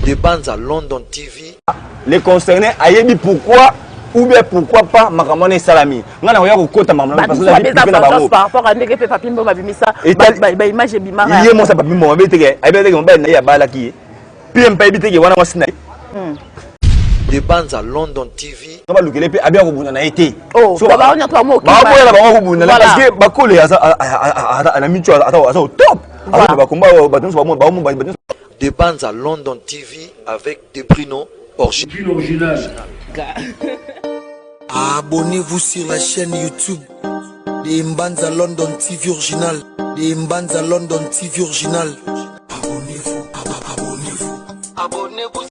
De Banza London TV. Le concerné ayebi pourquoi ou bien pourquoi pas makambo wana esalami. Ngai nakoya kokota makambo na parce que na vie privée na bango. Par rapport à ndenge mpe Papi Mboma abimisa baimage ebimaka. Ye mwasi Papi Mboma ayebi teke, ayebi teke mobali na ye abalaki ye. Pm mpe ayebi teke wana mwasi na ye. De Banza London TV. So balukele mpe abiya kobunda na ye te. Oh, So baboya na bango kobunda na parce que bakole aza na micho, aza au top. Aza bakomba bato nyonso bamu bato nyonso. De Banza London TV avec De Brino original. Abonnez-vous sur la chaîne YouTube de Mbanza London TV Original. De Mbanza London TV Original. Abonnez-vous, abonnez-vous. Abonnez-vous.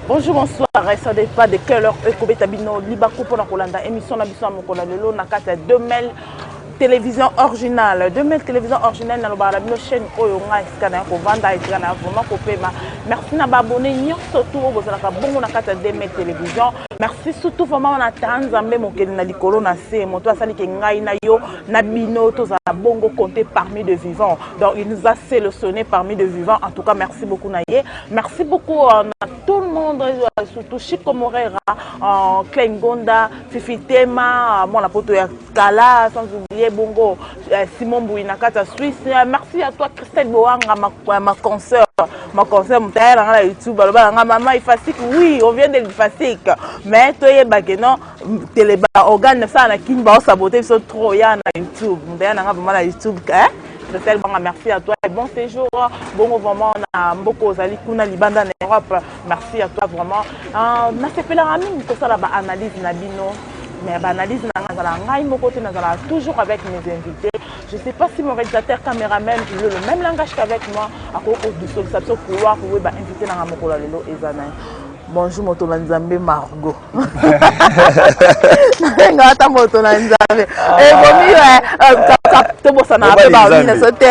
Bonjour, bonsoir, ça dépend de quelle heure ekobeta bino libaku mpona kolanda émission na biso ya mokolo ya lelo na kati ya 2000 Télévision Originale. 2000 Télévision Originale, nalobaka na bino chaîne oyo nga esika na ya kovanda, esika na ya vraiment kopema. Merci na baabonné nyonso tu oyo bozalaka bongo na kati ya 2000 Télévision. Merci surtout vraiment na ta Nzambe mokeli na likolo na se, moto asaliki ngai na yo na bino tozala bongo compté parmi de vivants. Donc il nous a sélectionné parmi de vivants. En tout cas, merci beaucoup na ye. Merci beaucoup à tout le monde, surtout Chico Moreira, Klein Gonda, Fifi Tema, mwana poto ya Kala, sans oublier bongo Simon Mbouy na kati ya Suisse. Merci à toi Christelle Boanga, ma consoeur, ma consoeur mutaya na nga na YouTube, aloba na nga maman Ifasik, oui, on vient de l'Ifasik. Mais toyeba que non, télé ba organe ça na kin ba saboter biso trop ya na YouTube. Mutaya na nga vraiment na YouTube, hein? Christelle Banga, merci à toi et bon séjour. Bongo vraiment na mboko ozali kuna libanda na Europe. Merci à toi vraiment. Nasepelaka mingi kosala ba analyse na bino. Mais ba analyse na nga nazala ngai moko te, nazala toujours avec mes invités. Je sais pas si mon réalisateur caméraman il a le même langage qu'avec moi. Akoki kosolisa biso couloir oyo ba invité na nga mokolo ya lelo eza na ye. Bonjour moto na Nzambe Margot. Nabenga ata moto na Nzambe. Ekomi tobosana mpe Mobali ba Nzambe. so te.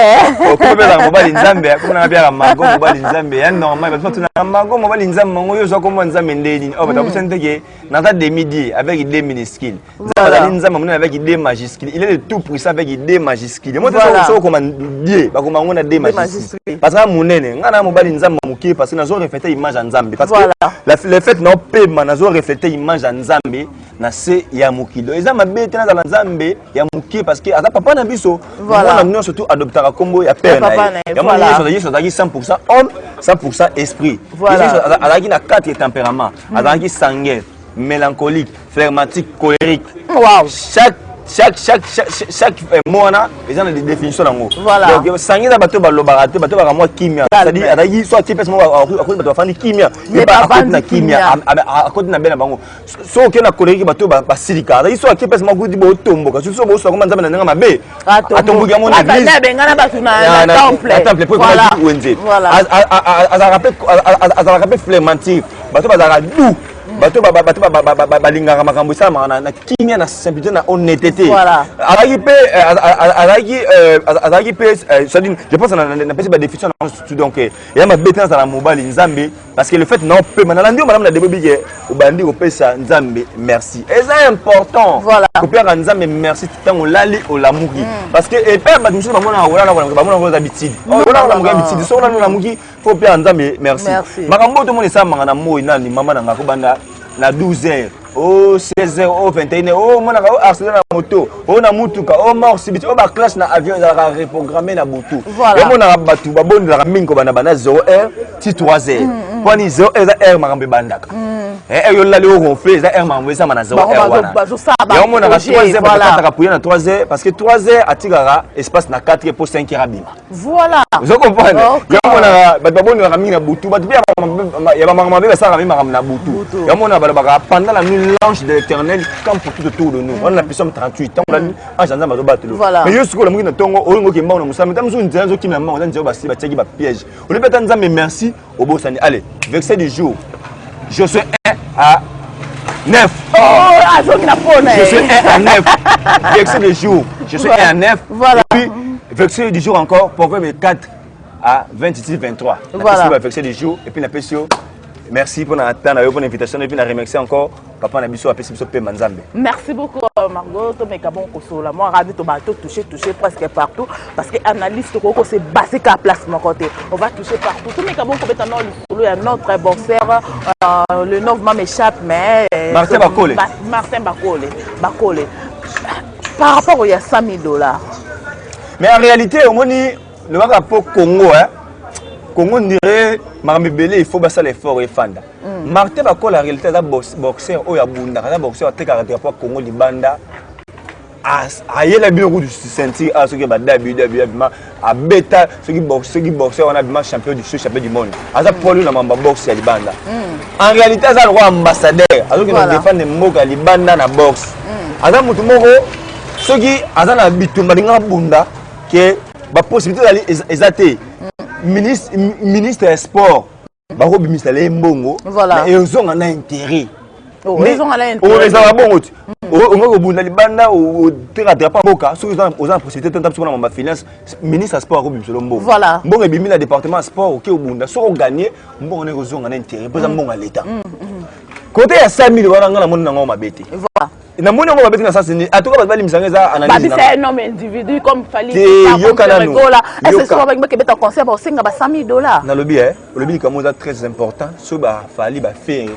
Okomi mobali Nzambe, akomi na biaka Margot mobali Nzambe ya normal. Bato tuna Margot mobali Nzambe mango yo zwa kombo Nzambe nde nini? Oh, bato bakosani teke naza demi dieu avec D minuscule. Nzambe azali Nzambe monene avec D majuscule. Il est le tout puissant avec D majuscule. Moi so okoma dieu, bakoma yango na D majuscule. Majuscule. Parce que monene, nga na mobali Nzambe moke parce que nazo refléter image ya Nzambe. Parce que le fait na opema nazo refléter image ya Nzambe na se ya mokili. Eza mabe te nazala Nzambe ya moke parce que aza papa na biso. Mwana nyonso tu adoptaka kombo ya père na papa ye. Na ye, Yango Yesu azalaki 100% homme, 100% esprit. Yesu azalaki na quatre tempéraments. Azalaki sanguin, mélancolique, flegmatique, colérique. Chaque mot wana eza na définition nango. Donc sanguin eza bato balobaka te, bato baka mwa kimia. C'est-à-dire azalaki so atie pese moko akoti, bato bafandi kimia. Mais Ye pa akoti bavandi na kimia, kimia. Akoti na be na bango. So okei na colérique, bato basilika. Azalaki so atie pese moko akuti botomboka. So bosoka koma Nzambe na ndenge mabe. Atomboki yango na Ata église. nde abengana bato na temple. Na temple po ekomaki wenze. Azalaka mpe flegmatique, bato bazalaka doux, bato balingaka makambo esalamaka na kimia, na simplicité, na honnêteté. Azalaki mpe azalaki mpe c'est-à-dire je pense napesi badéfinition na surtout. Donc eya mabe te nazala mobali Nzambe parce que le fait na opema nalandi yo malamu na debo bike obandi kopesa Nzambe merci, eza important. Kopesaka Nzambe merci ntango olali olamuki parce que epai bato mosusu bamonaka kolala, bamonaka eza bitide, olala olamuki ya bitide. Soki olali olamuki, faut opesaka Nzambe merci. Merci. Makambo oyo tomona esalamaka na moi nani mama na nga kobanda na 12 heures o 16 heures o 21 heures o omonaka o accident na moto o na mutuka o mort subite o baclash na avion ezalaka reprogrammé na butu. Omonaka bato babondelaka mingi kobanda banda 0 heure ti 3 heures mponi 0 heure eza heure makambo ebandaka. Heure yo olali oronfle eza heure makambo ezama na 0 Bango heure wana. Bazosala ba Yango omonaka projet, 3 heures bato bakataka prière na 3 heures parce que 3 heures atikaka espace na 4 heures po 5 heures abima. Ozo comprendre? Yango monaka bato babondelaka mingi na butu, bato mpe ya bamakambo mabe basalaka mingi makambo na butu. Yango monaka balobaka pendant la nuit, l'ange de l'Éternel campe tout autour de nous wana na Psaume 38. Ntango olali, ange ya Nzambe azobatelo. Mais yo sikoyo olamuki na ntongo, olingi okende mbango na mosala, ta mosusu nzela ezokimela mbango eza nzela basi batiaki bapiège, olobi ata Nzambe merci, obosani. Allez, verset du jour, Josué 1 à 9. Oh, azongi na pona. Josué 1 à 9. Verset du jour. Josué 1 à 9. Et puis, verset du jour encore, Proverbe 4 à 26, 23. Verset du jour. Et puis, la yo. Merci pour na temps na yo, pour l'invitation, et puis na remercier encore papa na biso apesi biso pema Nzambe. Merci beaucoup, Margot. Tomeka bon kosola moi ravi to ba to toucher toucher presque partout, parce que analyste ko se baser ka place mon côté. On va toucher partout. Tomeka bon kobeta no lisolo ya notre boxeur, le nom m'échappe, mais Martin Bakole. Martin Bakole. Bakole. Par rapport au ya 100 000 $. Mais en réalité, omoni le baka po Congo, hein. Congo ndirait makambo ebele, il faut basala effort efanda. Martin Bakole, en réalité, aza boxeur oyo abundaka, aza boxeur atekaka drapeau ya Congo libanda. Ayela bino kutu ceinture a soki ba WWE abima, abeta soki boxeur wana abima champion du champion du monde, aza poilu na mamba boxe ya libanda. En réalité, aza lokola ambassadeur, azokende défendre mboka ya libanda na boxe. Aza motu moko, soki aza na bitumba, alinga abunda ke bapossibilité ezali eza te. Ministre ya sport bakobimisa ye mbongo, ezonga na intérêt. Ezala bongo ti ongoki kobunda libanda, oteka drapeau mboka. Soki oza na possibilité te, nta biso mpona bafinance, ministre ya sport akobimisa lo mbongo. Mbongo ebimi na département ya sport, oke obunda, soki oganye, mbongo ndenge ozonga na intérêt, mpo eza mbongo ya l'État. Côté ya 100 000 wana, nga namoni nango mabe te. Namoni yango mabe te na sens nini? En tout cas, bato balimisanga, eza analyse. Babisa un homme individu comme Fally. Yoka nanu. Est-ce que bakebeta concert, baosenga ba 100 000 $? Nalobi, olobi likambo eza très important. Soki baFally, baFerre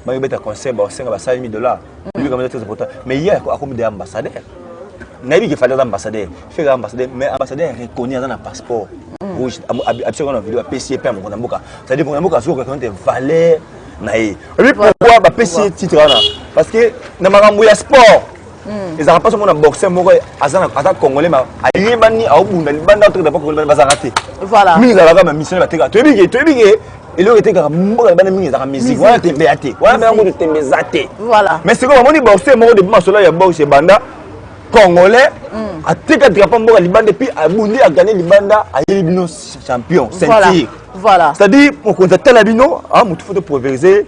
bakebeta concert, baosenga ba 100 000 $, olobi likambo eza très important. Mais ye akomi de ambassadeur. Nayebi ke Fally aza ambassadeur, Ferre ambassadeur, mais ambassadeur reconnu, aza na passeport rouge. Abisaka na video, apesi ye mpe ya mokonzi ya mboka, c'est-à-dire mokonzi ya mboka azoki reconnaître valeur na ye. Oyebi pourquoi bapesi ye titre wana? Parce que na makambo ya sport, ezalaka mpasi omona boxeur moko aza congolais, ma ayebani, aobunda libanda, oteketa mpo congolais bazalaka te. Mingi ezalaka bamissionnaire batekaka. Toyebi ke eloko etekaka mboka libanda mingi ezalaka musique. Wana tembe ya te, wana mpe yango tembe eza te. Mais sikoyo bamoni boxeur moko, depuis masolo ya boxe ebanda, congolais ateka drapeau mboka libanda, et puis abundi, aganye libanda, ayeli bino champion, ceinture. C'est-à-dire mokonzi atala bino, motu faut topréserver,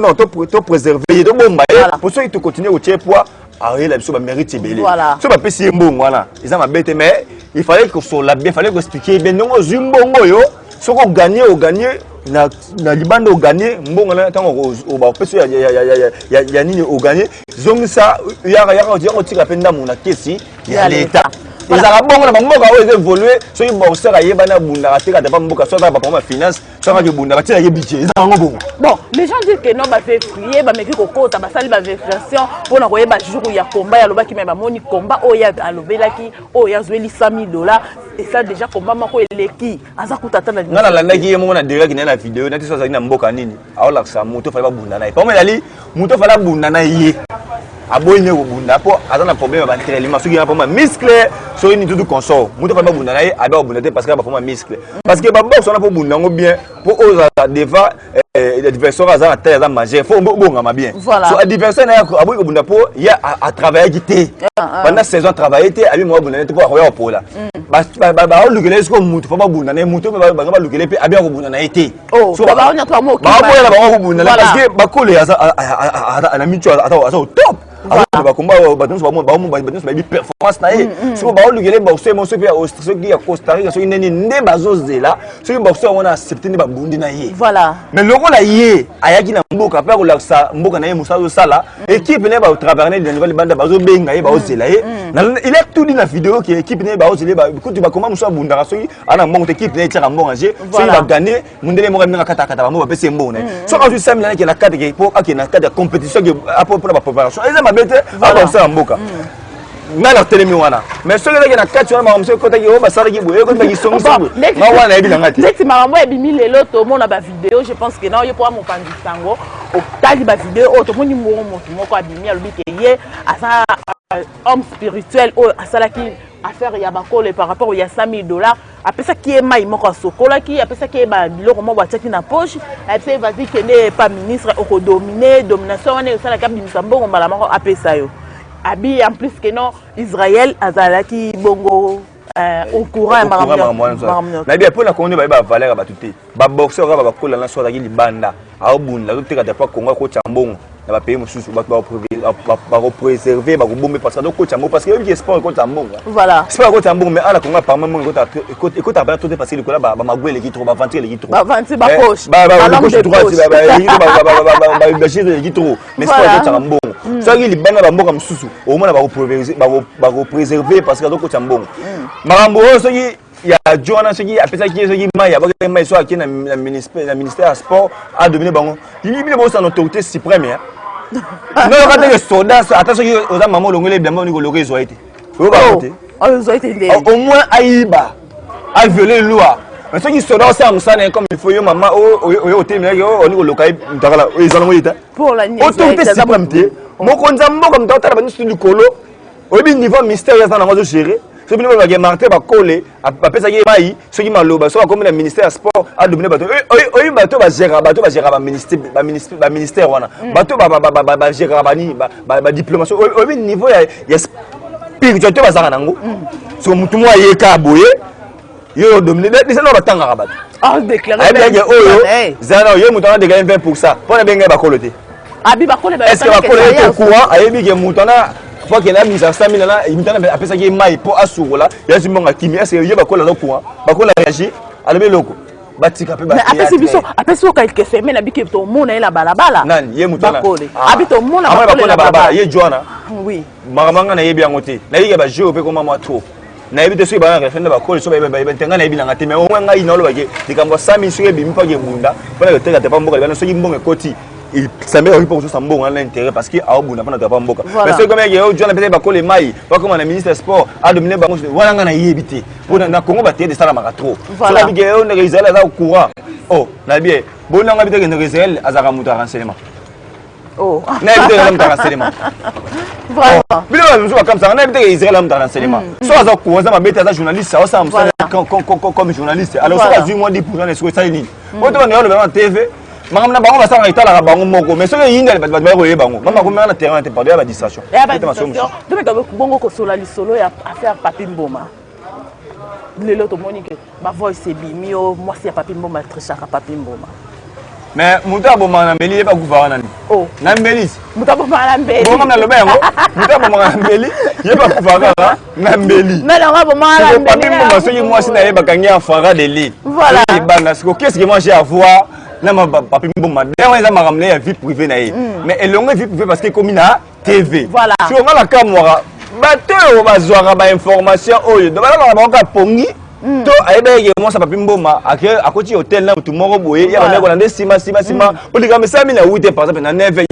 non, topréserve ye, tobomba ye, po soki tocontinue kotie poids, ayela biso bamérite ebele. So bapesi ye mbongo wana, eza mabe te, mais il fallait kosola bien, fallait koexpliquer bien ndenge ozwi mbongo oyo. Soki oganye, oganye na libanda, oganye mbongo na ntango bapesi ya nini, oganye, zongisa, yaka kotika mpe ndambo na kesi ya leta. Ezalaka bongo na bamboka oyo eza évolue. Soki boxeur ayebani, abundaka, atekaka pa mboka, soki aza baprograme ya finance, soki akaki ebunda, batielaki budget, eza yango bongo. Bon, les gens disent que non, bavérifier, bameki kokota, basali bavérification mpona koyeba jour ya combat. Alobaki, me bamoni combat oyo alobelaki, oyo azweli 100 000 $, eza déjà combat moko eleki, aza kuta ata na Nga nalandaki ye moko na direct na ye na video nati. So azalaki na mboka nini, aolakisa moto afali babunda na ye. Pamo ezali moto afali abunda na ye, aboyi nde kobunda mpo aza na problème ya baentraînement, soki ya problème ya muscle, soki nini, tutu consort. Moto afali babunda na ye, abi akobunda te parce que baproblème ya muscle, parce que baboxe wana, mpo obunda yango bien, mpo ozala devant adversaire aza na taille, aza majeur, faut obongama bien. So adversaire na ye aboyi kobunda mpo ye atravaillaki te pendant saison, atravaille te, abi mo abunda te mpo akoya kopola. Baolukela ye sikoyo mutu fo babunda na ye, mutu bango balukela mpe, abi akobunda na ye te. Baboya na bango kobunda na, parce que Bakole na mitu aza au top, bakomba bato nyonso bayebi performance na ye. Soki baolukela boxeur mo, soki soki ya Costa Rica, soki ndeni nde bazozela, soki boxeur wana accepte, nde babundi na ye. Mais lokola ye ayaki na mboka mpe akolakisa mboka na ye mosala azosala, équipe na ye batravaille na niveau libanda, bazobenga ye, baozela ye. Il a tout dit na vidéo ke équipe na ye baozela ye. Kutu bakoma mosusu abundaka, soki ana mbongo te, équipe na ye etiaka mbongo je. Soki bagane, mondele moko abinaka katakata bango, bapesi ye mbongo na ye. Soki azwi 100 000, akende na kati po akende na kati ya compétition mpona bapréparation, eza mabe te, abakosala mboka. Ngai na telemi wana, mais soki ezaki na kati wana, makambo soki ekotaki oyo basalaki boye, ekotaki songisongi, nga wana nayebi na nga te. Neti makambo ebimi lelo, tomona bavideo, je pense que na yo mpo mopanzi sango otali bavideo oyo, tomoni moko motu moko abimi, alobi ke ye aza homme spirituel oyo asalaki affaire ya Bakole par rapport ya 100 000 $. Apesaki ye mai moko, asokolaki, apesaki ye biloko moko atiaki na poche, ayebisa ye: "Vas-y, kende pa ministre, okodomine." Domination wana esalaki abimisa mbongo mbala moko, apesa yo. Abi en plus que non, Israël azalaki bongo au courant ya makambo. Nayebi mpo na Kongo nde bayebi bavaleur ya bato te. Baboxeur kaka bakola na so azalaki libanda, aobunda, azoteka drapeau Kongo, akotya mbongo. Na bapays mosusu, bato bakopréserve, bakobombe, parce que azokotisa mbongo, parce que oyebi ke sport ekotisa mbongo. Sport ekotisa mbongo, mais ala Kongo apparemment mbongo ekotaka mpenza trop te, parce que likolo bamagwe eleki trop, baventure eleki trop. Baventure, bapoche. Gauche, droite, bagire eleki trop, mais sport ekotaka mbongo. Soki libanda, bamboka mosusu, omona bakopréserve parce que azokotisa mbongo. Makambo oyo, soki ya jo wana, soki apesaki ye, soki mai abwakaki mai, so ake na ministère ya sport, adomine bango. Bino bosana autorité suprême ya noyoka teke soda. Ata soki oza mama, olongoli bilamba, oni koloka, ezwa ye te, oyokaka te. Ozwa te nde. Au moins ayiba, aviole loi, mais soki soda osala mosala na ye comme il faut, yo mama oyo otelemaki, oni koloka ye mutakala, oyo ezwa nango ye te. Autorité suprême te, mokonzi ya mboka, moto aotala banyonso likolo, oyebi niveau mystère aza nango, azogérer. Soki bino balobaki Martin Bakole bapesaki ye mai, soki maloba, soki akomi na ministère ya sport, adomine bato. Oyebi bato bagéraka, bato bagéraka baministère wana, bato bagéraka bani, badiplomatie, oyebi niveau ya spiritualité bazalaka nango. Soki motu moko ayeka boye, yo odomine déjà, no batangaka bato, ayebiyake oyo zala na ye, moto wana déclaré 20 % mpo na bengai bakolo te. Abi bakole. Est ce que bakolo ye au courant? Ayebi ke moto wana fo akende abimisa 100 000 wana, moto wana apesaki ye mai mpo asukola, yazwi mbongo, akimi. Est ce que ye bakolo aza courant? Bakolo aréagir, alobi eloko, batika mpe. Apesi biso, apesi yo quelque semaine, abiki tomona ye na balabala. Nani ye moto wana? Bakole abi tomona. Bakole na balabala, ye jo wana. Oui. Makambo anga nayebi yango te. Nayebi ke bajeu mpe koma mwa trop, nayebi te soki bana référendum bakole, so bayeba te, ngai nayebi nanga te. Mais omoi ngai naolobake likambo ya 100 000, soki ebimi mpaki ebunda mpona koteka te pa mboka libana, soki mbongo ekoti, sambe oki mpo kososa mbongo wana intérêt, parce que aobunda mpona drapeau mboka. Mais soki komeke oyo jwana pesa bakole mai, bakoma na ministre ya sport, adomine bango wana, ngai nayebi te. Mpo na Congo bateyede esalamaka trop. Soki abike oyo ndenge Israel aza courant, oh nayebi ye bonanga bi te, ndenge Israel azalaka moto ya renseignement, nayebi te, aza moto ya renseignement. Bino bamosusu bakamisaka, nayebi te Israel aza moto ya renseignement. So aza courant, aza mabe te, aza journaliste, aosala mosala comme journaliste. Alors soki azwi mwa 10 %, na sikoyo esali nini? Oyo to bando yaloba na TV, makambo na bango basalaka, etalaka bango moko, mais soki eyindali, bato bato bakoyeba bango. Mama akomeka na terrain te, pardon, ya badistraction. Tomeka bongo kosola lisolo ya affaire Papi Mboma. Lelo tomoni ke bavoice ebimi, o mwasi ya Papi Mboma trichaka Papi Mboma. Mais moto abomaka na mbeli, ye bakufaka nani na mbeli? Moto abomaka na mbeli. Bongo naloba yango, moto abomaka na mbeli, ye bakufaka kaka na mbeli. Papi Mboma, soki mwasi na ye bakangi ya fara de lit ebanda siko, qu'est ce que moi j'ai à voir na Papi Mboma? D'ailleurs eza makambo na ye ya vie privée na ye, mais elongo vie privée parce que ekomi na TV. Siko nga na kamwaka bato oyo bazwaka bainformation oyo, balabaka bango kaka pongi to ayebaki mwasi Papi Mboma akoti hotel na motu moko boye, ya bandeko na nde nsima nsima nsima, po likambo esalami na 8, par exemple na 9,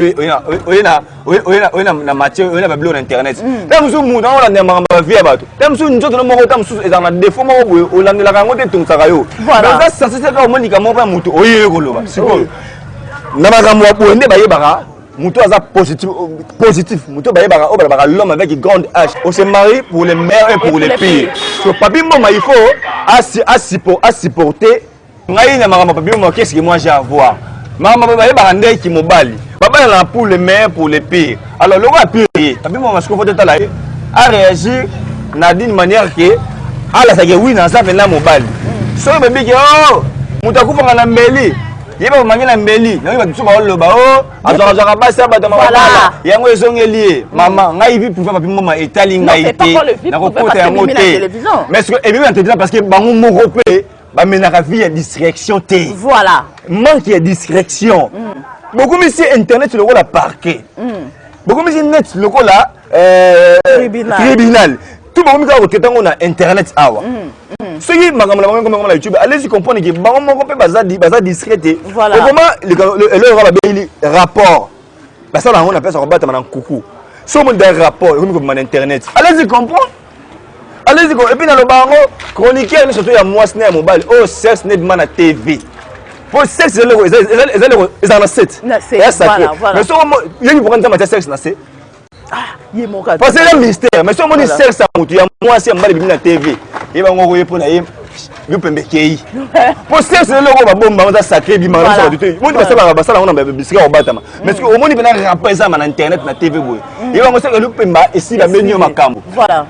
oye na matière, oye na babiloko na internet. Ta mosusu motu ango olandela makambo ya vie ya bato, ta mosusu nzoto no moko, ta mosusu ezalaka na défaut moko boye, olandelaka yango te, etungisaka yo. Eza censé kaka omoni likambo moko ya motu oye koloba. Sikoyo na makambo ya boye nde bayebaka moto aza positif, positif, moto bayebaka oyo balobaka l'homme avec grande H. On se marie pour les meilleurs et pour les pires. So Papi Mboma, il faut asupporter. Ngai na makambo Papi Mboma, qu'est-ce que moi j'ai à voir? Makambo bayebaka ndeki mobali babalana pour le meilleur, pour le pire. Alors loko ya pire ye Papi Mboma, sikoyo faut totala ye aréagir na d'une manière ke alasaki wi naza mpenza mobali. Soki babiki o moto akufaka na mbeli, ye bakomangi na mbeli, nayoki bato mosusu baoloba o azwakazwaka basi ya bato mabala, yango ezongeli ye. Mama, ngai vie privée Papi Mboma etali ngai te, nakokota yango te. Mais soki ebimi na télévision, parce que bango moko mpe bamenaka vie ya distraction te. Manque ya discrétion. Bokomisi internet lokola parquet, bokomisi net lokola tribunal, tout bokomi kaka kotraiter yango na internet awa. Soki makambo na bango ekomi na YouTube, allez comprendre ke bango moko mpe baza distrait te. Okoma eloko kaka babeyili rapport, basala yango na place ya kobatama na nkuku. So omoni da rapport ekomi kobima na internet, allez comprendre, allez. Et puis naloba yango, chroniqueur nyonso to ya mwasi na ya mobali oyo sexe ne ebima na TV, po sexe eloko ezala na set ya sacré. Mais soki yebi pourquoi Nzambe atia sexe na se, parce que eza mystère. Mais soki omoni sexe ya motu, ya mwasi, ya mobali ebimi na TV, ye bango koye mpo na ye yo pembe ekei, po sexe eloko babomba yango, eza sacré, ebimaka na biso bato te. Moni basalaka, basala yango na bisika kobatama. Mais soki omoni mpena rapport ezalama na internet, na TV boye, ye bango soki elupemba esi babeni yo makambo.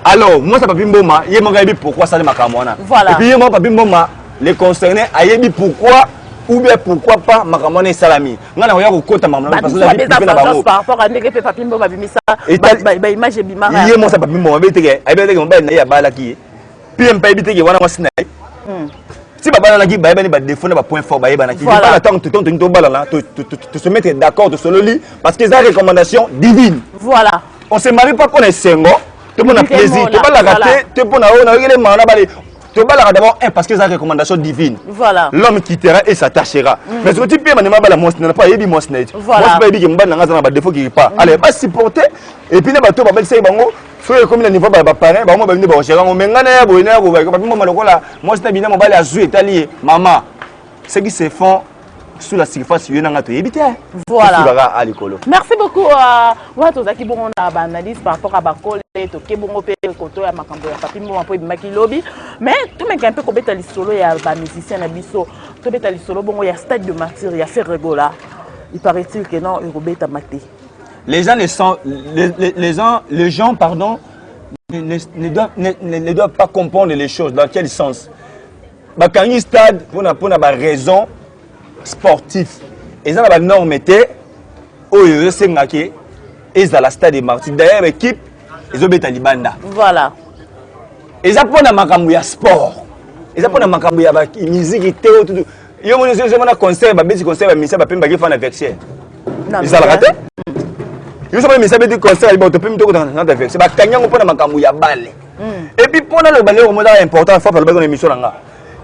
Alors mwasi ya Papi Mboma, ye moko ayebi pourquoi asali makambo wana. Et puis ye moko Papi Mboma, le concerné, ayebi pourquoi. Ou bien pourquoi pas makambo wana esalami, ngai nakoya kokota makambo na parce que na bango par rapport à ndenge mpe Papi Mboma abimisa baimage ebimaka. Ye mwasi Papi Mboma ayebi teke, ayebi teke mobali na ye abalaki ye mpe mpe ayebi teke wana mwasi na ye. Si babalanaki, bayebani badéfaut na bapoint fort, bayebanaki. Libala, ntango tolingi tobalana, to se mettre d'accord, tosololi, parce que eza recommandation divine. On se marie pas mpona esengo to mpona plaisir. Tobalaka te te mpona oyo nayokele mama na bale. Tobalaka d'abord un, parce que eza recommandation divine. L'homme quittera et s'attachera. Mais soki mpe manema bala mwasi na, po ayebi mwasi na ye ti, mwasi mpe ayebi ke mobali na nga aza na badéfaut quelque part, allez, basupporter. Et puis na bato babalisaki bango, soki ekomi na niveau baparrain bango, babinde bakogérer yango. Mais ngai naya boye, naya boye, babimoma lokola mwasi na bina, mobali azwi, etali ye mama. Ce qui se font sous la surface, yo nanga toyebi te. Kaka a likolo. Merci beaucoup. Wana tozalaki bongo na baanalyse par rapport à bakole, toke bongo mpe koto ya makambo ya Papi Mboma mpo ebimaki lobi. Mais tomeka mpe kobeta lisolo ya bamusicien na biso. Tobeta lisolo bongo ya Stade de Martyr ya Ferre Gola. Il paraît-il que non, ekobetama te. Les gens ne sont les gens, pardon, ne doivent pas comprendre les choses. Dans quel sens? Bakangi stade mpona baraison sportif. Eza na banorme te oyo ezosengaki ezala Stade de Martyr. D'ailleurs, équipe ezobeta libanda. Eza mpona makambo ya sport, eza mpona makambo ya bamiziki te. Oyo tutu yo moni, ozomona concert, babeti concert, bamisia bapemi, bake fa na vestiaire, ezalaka te. Yo so bamisia beti concert, bato pemi, tokota na vestiaire. Bakangi yango mpona makambo ya bale. Et puis mpona loba lelo mozaka important fois balobaki na émission na nga,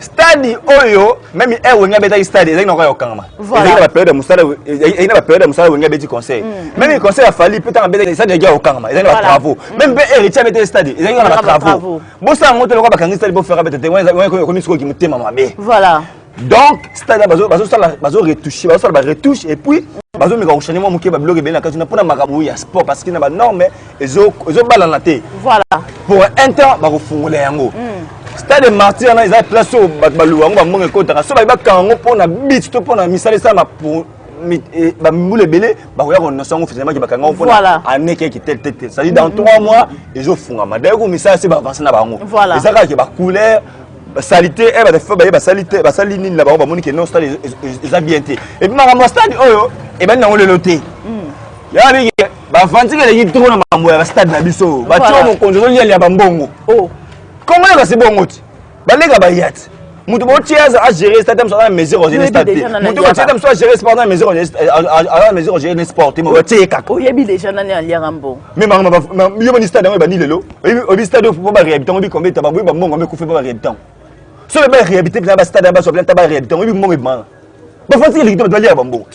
stade oyo, même air Wenge abetaki, stade ezalaki na ya kokangama. Ezalaki na bapériode ya mosala, ezalaki na bapériode ya mosala. Wenge abeti concert, même concert ya Fally mpe, ntango abetaki, stade ezalaki ya kokangama, ezalaki na batravaux. Même mpe Héritier abetaki, stade ezalaki na batravaux. Bosala yango te lokola bakangi stade bofera beta te, ekomi sikoyo motema mabe. Donc stade bazosala, bazoretouche, bazosala baretouche, et puis bazomeka kochanger mwa moke babiloko ebele na kati na mpona makambo ya sport, parce que na banorme ezobalana te. Pour un temps bakofungola yango. Stade Martyr wana eza place oyo bato baluka yango, bambongo ekotaka. So bayi bakanga yango mpona but to mpona misala esalama pour bambula ebele, bakoya konosa yango officiellement ke bakanga yango mpona année keke tel tel tel, c'est-à-dire dans 3 mois ezofungama. D'ailleurs, ko misala se baavance na bango, eza kaka ke bacouleur basali te, e bato baye basali te, basali nini na bango, bamoni ke non, stade eza bien te. Et puis makambo ya stade oyo ebandi nango lelo te. Ya mingi bavantike eleki trop na makambo ya bastade na biso. Batio mokonzi ozolialia bambongo kongo, kasi bongo ti baleka baya ti moto botie aza agérer stade, moso aza na mesure ogérer stade te. Moto botie te, moso agérer sport na mesure, aza na mesure ogérer sport te, batie ye kaka. Oyebi déjà nani aliaka mbongo. Mais yo moni stade yango ebandi lelo. Oyebi stade oyo mpo baréhabilité yango, oyebi combien ta baboyi bambongo yango ekufi mpo baréhabilité yango? So be baréhabilité mpena bastade ya baso ta baréhabilité yango, oyebi mbongo ebimana? Bafantiki eleki te, bato baliaka bambongo.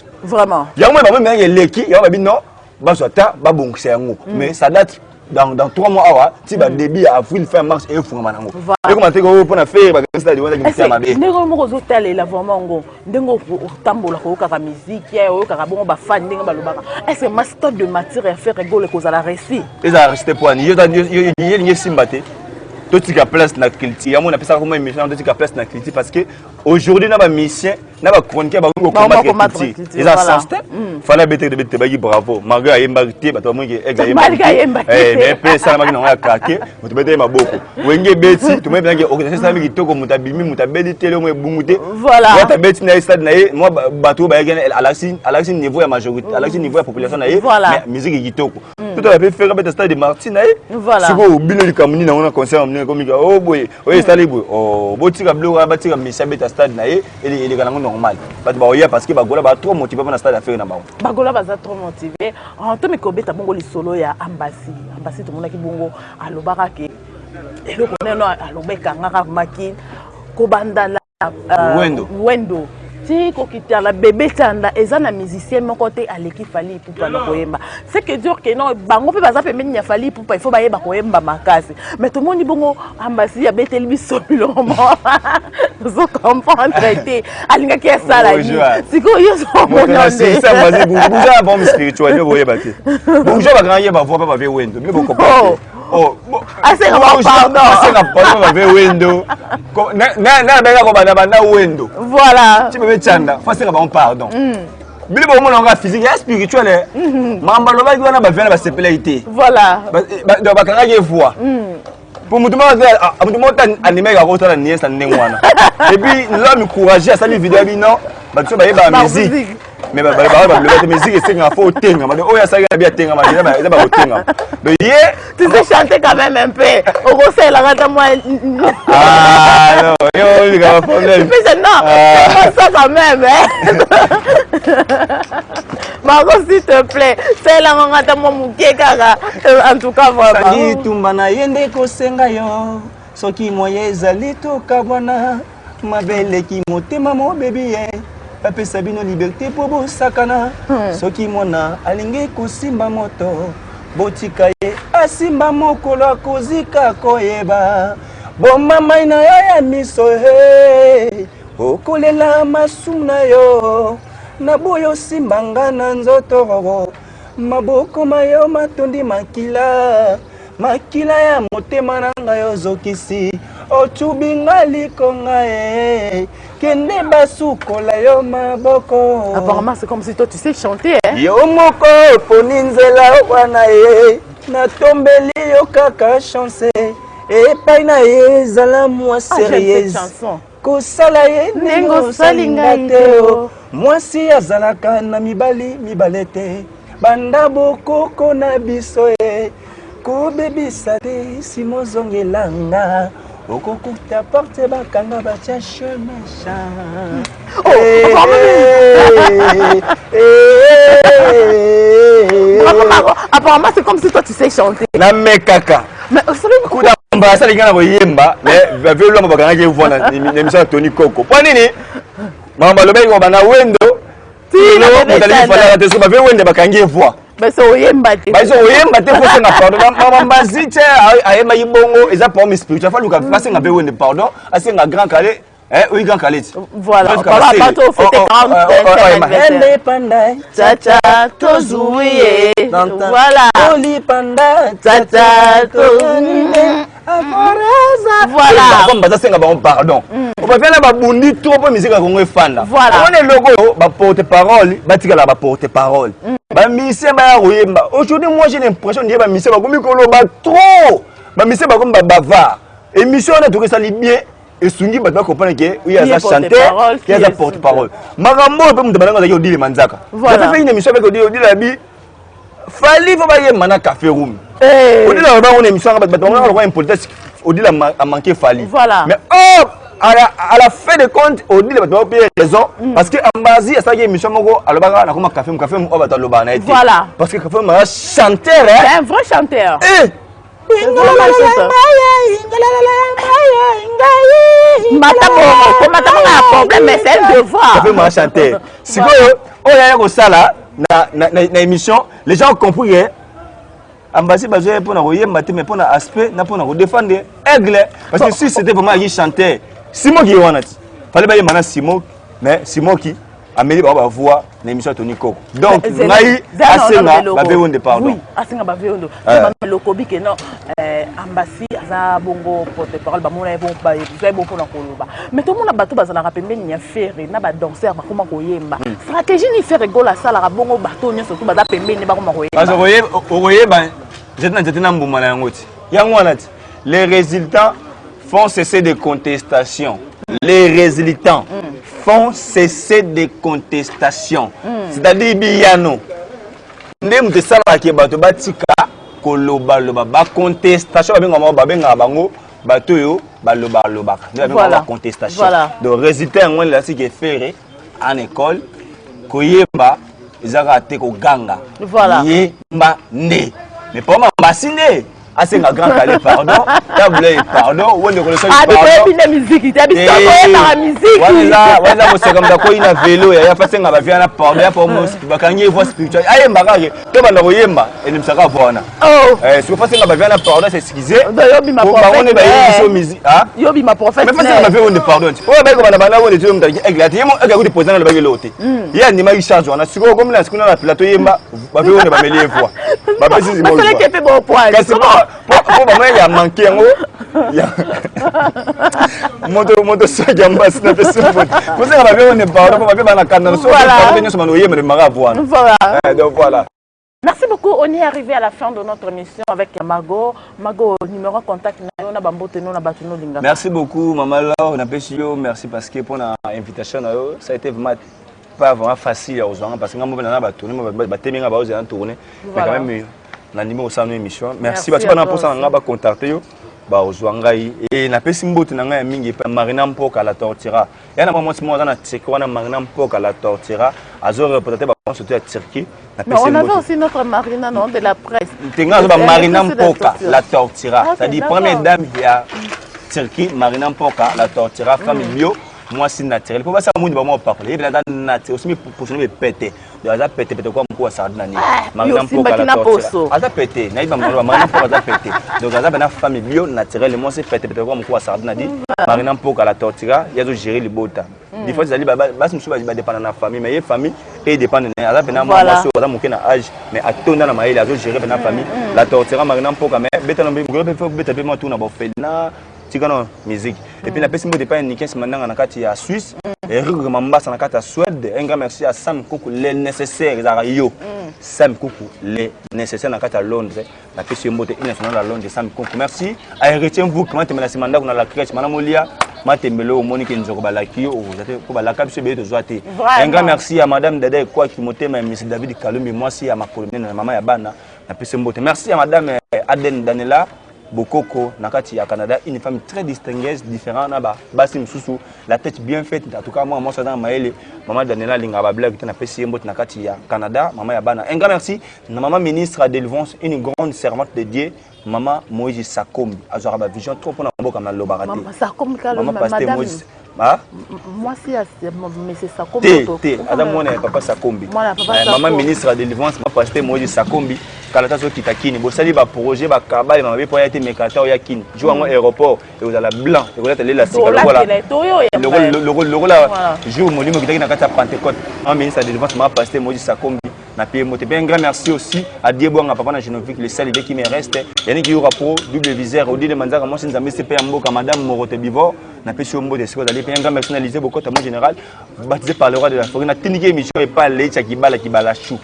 Yango moi bango meyaki eleki yango, babi non, bazwa ta babongisa yango. Mais ça date dans 3 mois awa ti badébut ya avril, fin mars, efungama nango. Ekoma te oyo mpona Ferre bakangisi stade wana, motema mabe. Ndenge moko ozotalela vraiment ngo, ndenge otambola, koyokaka musique, oyokaka bongo bafani ndenge balobaka, est ce que ma Stade de Martyr ya Ferre Gola ekozala réussi? Ezala réussi te poani ye elingi esimba te. Totika place na culture yango napesaka koma émission. Totika place na culture, parce que aujourd'hui na bamusicien na bachroniqueur bakoki kocombattre culture, eza sens te. Fally abetaki te, baki bravo, malgré ayembaki te, bato bamoniki aigle. Mais mpe esalamaki nango ya kake, moto betaki maboko. Wenge ebeti, tomoni mpenaki organisation esalami kitoko, moto abimi, moto abeli te, eloko ebungu te. Wata abeti na ye stade na ye, mwa bato oyo bayaki, alakisi niveau ya majorité, alakisi niveau ya population na ye. Mais musique kitoko. Totala mpe Ferre abeta Stade de Martyr na ye. Sikoyo bino likambo nini yango na concert ya monene komika o boye, oyo esali boye? Botika biloko wana, batika misi abeta stade na ye, eleka nango normal. Bato bakoya parce que bagola ba trop motivé mpona stade affaire na bango. Bagola baza trop motivé. Tomeki kobeta bongo lisolo ya Ambasi. Ambasi, tomonaki bongo alobaka ke eloko neno aloba ekangaka maki kobanda na Wendo. Wendo ti kokita na Bebe Tanda, eza na musicien moko te aleki Fally Ipupa na koyemba. C'est que dire que non, bango mpe baza pembeni ya Fally Ipupa, il faut bayeba koyemba makasi. Mais tomoni bongo Ambasi abeteli biso biloko moko tozo comprendre te alingaki asala nini. Sikoyo yo ozomona nde bourgeois bon spirituel, yo boyeba te. Bourgeois bakanga ye bavoix mpe bave Wendo, bino bocomprendre. Asenga pardon. Asenga pardon, bave Wendo na benga kobanda banda Wendo ti Bebe Tianda, fo asenga bango pardon. Bino bomona yango physique ya spirituel. Makambo alobaki wana, bavia na basepelaki te. Donc bakangaki ye voix po motu moko te andimaki akosala niese na ndenge wana. Et puis l'homme courageux asali video ya bino. Bato so bayebaka musique, mais baloba te musique esengaka fo otengama. Donc oyo asalaki na bi atengama, eza bakotengama. Donc ye Tu sais chanter quand même un peu. Okosalelaka ata mwa Ah non, yo olingaka problème. Tu peux, non, ah. Ça quand même, hein. Margot, s'il te plaît, salelanga nga ata mwa moke kaka, en tout cas vraiment. Sangi tumba na ye nde kosenga yo soki moye ezali tokabwana, mabe eleki motema mobebi, ye bapesa bino liberté mpo bosakana. Soki mwana alingi kosimba moto, botika ye asimba, mokolo akozika koyeba boma mai na yo ya miso. He okolela masumu na yo na boyo osimbanga na nzoto, maboko mayo matondi makila, makila ya motema na ngai ozokisi, otubinga likonga e kende basukola yo maboko. Apparemment, c'est comme si toi tu sais chanter, hein? Yo moko oponi nzela wana ye, natombeli yo kaka chance epai na ye, ezala mwa sérieuse, kosala ye ndenge osalinga te. O mwasi azalaka na mibali mibale te, banda bokoko na biso ye kobebisa te. Nsima ozongelanga, okokuta porte bakanga, batia chemin. Oh, apparemment, c'est comme si toi tu sais chanter. Namekaka. Mais kuda asalaki nga na koyemba, mais bavelwamba bakangaki voix na émission ya Tony Koko. Mpo nini makambo alobaki ko bana wendo moto alingi falaka te, so bave wende bakangi ye voix. Basi oyemba te. Basi oyemba te, fo senga pardon. Mambasi te ayembaki bongo, eza problème spirituel. Fa luka basenga mpe wende pardon, asenga Grand Kale. Eh, oui, Grand Kale. Voilà, papa, bato fête 40 anniversaire. Panda Tata tozuye. Voilà. Oli panda Tata tozuye. Voilà. Comme baza senga bango pardon. Obafia na babundi trop mpo musique ya Congo efanda. Voilà. Omoni eloko oyo, baporte parole batikala baporte parole. Bamusicien baya koyemba. Aujourd'hui, moi j'ai l'impression ndiye bamusicien bakomi koloba trop. Bamusicien bakomi babavard. Émission wana toki esali bien, esungi bato bacomprendre ke oyo aza chanteur, ye aza porte parole. Makambo oyo mpe moto banango azalaki Odile Manzaka. Fait une émission avec Odile. Odile abi Fally fo bayemba na Café Room. Odile aloba ngo na émission anga, bato bango lokola impolitesse, Odile a manqué Fally. Mais oh, à la fin de compte, Odile bato baopeye raison, parce que Ambazi asalaki émission moko, alobaka nakoma Café Room, Café Room oyo bato alobaka na ye te, parce que Café Room aza chanteur. C'est un vrai chanteur. Eh! Mata bongo, komata bongo ya problème, mais c'est un devoir. Café Room aza chanteur. Sikoyo oyo aya kosala na émission, les gens ont compris que Ambasi bazoya mpona koyemba te, mais mpona aspect na mpona kodéfendre Aigle, parce que si c'était vraiment ayaki chanteur, Simoki ye wana ti fallait bayemba na Simoki, mais Simoki ameli bango bavoix na émission ya Tony Koko. Donc ngai asenga baveonde pardon. Oui, asenga baveonde. Lokobi ke non, Ambasi aza bongo porte parole, bamona ye bongo, bazwa ye bongo mpona koloba. Mais tomona bato bazalaka pembeni ya Ferre na badanser bakoma koyemba. Stratégie ni Ferre Gola asalaka bongo, bato nyonso tu baza pembeni bakoma koyemba? Okoyeba nzete na nzete na mbuma na yango ti yango wana ti. Les résultats font cesser de contestation. Les résultats font cesser de contestation, c'est-à-dire biyano nde moto esalaka bato batika kolobaloba. Bacontestation babengaka, babengaka bango bato oyo balobalobaka nde babengaka bacontestation. Donc résultat yango elasi ke Ferre en école koyemba eza kaka te koganga. Yemba nde, mais poma mbasi nde asenga Grand Kale pardon, Tabulei pardon, wende kolosali. Pardon, miziki te, biso koyebaka miziki. Wana koseka moto akoyi na velo ya fa asenga bavia na pardon ya po bakangi ye voix spirituelle, ayemba kaka to banda koyemba enemisaka voix wana. Siko fa asenga bavia na pardon, s'excuse bango nde bayebi biso musique. Yobima prophète. Mais fa asenga bavia wende pardon ti oyo bayiko banda banda wende ti oyo moto aliki Aigle ate ye mo Aigle akuti président alobaki eloko te, ye andimaki charge wana. Sikoyo komi na sikuna na plateau yemba, bavia wende bameli ye voix, bapesi. Basalaki mpe bopoil. Kasi po bango ya manke yango moto moto soki ya mbasi na pesi moto kosenga bavia wende pardon po bavia bana kanda so nyonso bana oyemba demaka voix wana. Donc voilà. Merci beaucoup. On est arrivé à la fin de notre émission avec Margot. Margot, numéro contact na bambote no na bato no linga. Merci beaucoup, Maman Laure, napesi yo merci parce que pour l'invitation na yo, ça a été vraiment pas vraiment facile ya kozwa nga parce que nga moko na ba tourner batemi nga baozela na tourner, mais quand même nandimi kosala no émission. Merci. Bato bana mposa na nga bacontacte yo, bazwa ngai. E napesi mbote na ngai ya mingi epai Marina Mpoka la Tortira. Ya na mwa mwasi moko aza na Turquie wana, Marina Mpoka la Tortira, azoreprésente bakonso to ya Turquie. Mais on avait aussi notre Marina, non, de la presse. Tenga azoba Marina Mpoka la Tortira, c'est-à-dire première dame ya Turquie, Marina Mpoka la Tortira, femme bio, mwasi naturel, mpo basala mwindu bango opakola ye mpe aza naturel, osimi poso no pete, donc aza pete pete kwa mokuu ya sardine nani. Marina Mpoka la Tortira aza pete, nayebi bamaloba. Marina Mpoka aza pete, donc aza mpena femme bio naturel, mwasi pete pete kwa mokuu ya sardine nadi. Marina Mpoka la Tortira, ye azogérer libota. Des fois ezali basi mosusu badépendre na famille, mais ye famille edépendre na ye. Aza mpena mwa mwasi oyo aza moke na âge, mais atonda na mayele, azogérer mpena famille, la Tortira Marina Mpoka. Mais beta mpe beta mpe mwa tour na baorphelinat, tika na musique. Et puis napesi mbote epai Nikes Mandanga na kati ya Suisse, Eric Mambasa na kati ya Suède. Un grand merci à Sam Kuku le nécessaire, ezalaka yo Sam Kuku le nécessaire na kati ya Londres. Napesi yo mbote national ya Londres, Sam Kuku. Merci à Héritier Mvuk Matembele na nsima ndako na la crèche mana molia Matembele. Omoni ke nzoko balaki yo, okozwa te mpo balaka biso ebele, tozwa te. Un grand merci à madame Dada Ekwaki, motema ya Miss David Kalumbi, mwasi ya makolo minene na mama ya bana, napesi mbote. Merci à madame Aden Danela Bokoko na kati ya Canada, une femme très distinguée, différent na basi mosusu, la tête bien faite. En tout cas mwa mwasi aza na mayele, mama Daniela, alingaka bablague te. Napesi ye mbote na kati ya Canada, mama ya bana. Un grand merci na mama ministre ya délivrance, une grande servante de Dieu, mama Moïse Sakombi, azwaka bavision trop mpona mboka, nalobaka te. Mama pasteur Moïse. Mwasi ya monsieur Sakombi? Te te, aza mwana ya papa Sakombi. Mama ministre ya délivrance, ma pasteur Moïse Sakombi, kala ta azokita Kini, bosali baprojet bakabale mabe mpo aya te, meka ata oya Kini jour yango, aéroport ekozala blanc, ekozala lela sika lokola jour molimo ekitaki na kati ya Pentecôte. Mama ministre ya délivrance, mama pasteur Moïse Sakombi, na paye mote. Mpe un grand merci aussi à Diebwanga, papa na Genovic, le seul qui me reste, Yannick Yura pro double viseur, Odile Manzaka, mwasi Nzambe sepe ya mboka, madame Morote Bivor, napesi yo mbote esika ozali. Mpe un grand merci na Lisée Bokota, mon général baptisé par le roi de la forêt. Natindiki émission epa Letia Kibala Kibala Chou,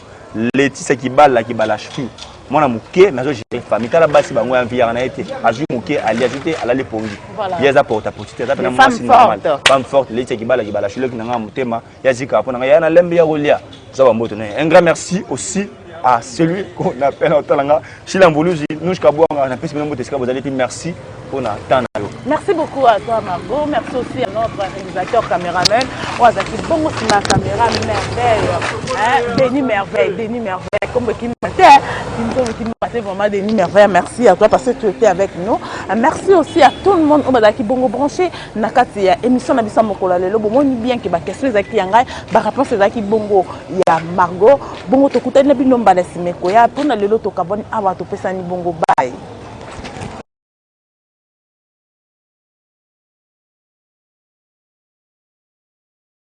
Letisa Kibala Kibala Chou, mwana moke mais azogérer famille. Tala basi bango ya mviyaka na ye te, azwi moke ali, azwi te alali pongi. Ye aza porte poti te, aza mpena mwasi normal, femme forte. Letia Kibala Kibala Chou, leki na nga motema ya zika mpo na ngai ya na lembe ya kolia, za bamboto na ye. Un grand merci aussi à celui qu'on appelle otalanga Shila Mvuluzi Nouchka Bwanga, napesi bino mbote esika bozali, mpe merci mpona temps na yo. Merci beaucoup à toi Margot, merci aussi à notre réalisateur caméraman oyo azalaki bongo nsima ya caméra, Merveille, hein? Denis Merveille, Denis Merveille, kombo ekima te, kombo ekima te vraiment. Denis Merveille, merci à toi parce que tu étais avec nous. Merci aussi à tout le monde oyo bazalaki bongo branché na kati ya émission na biso ya mokolo ya lelo. Bomoni bien ke baquestion ezalaki ya ngai, baréponse ezalaki bongo ya Margot. Bongo tokutani na bino mbala nsima ekoya. Mpona lelo tokabwani awa, topesani bongo bye.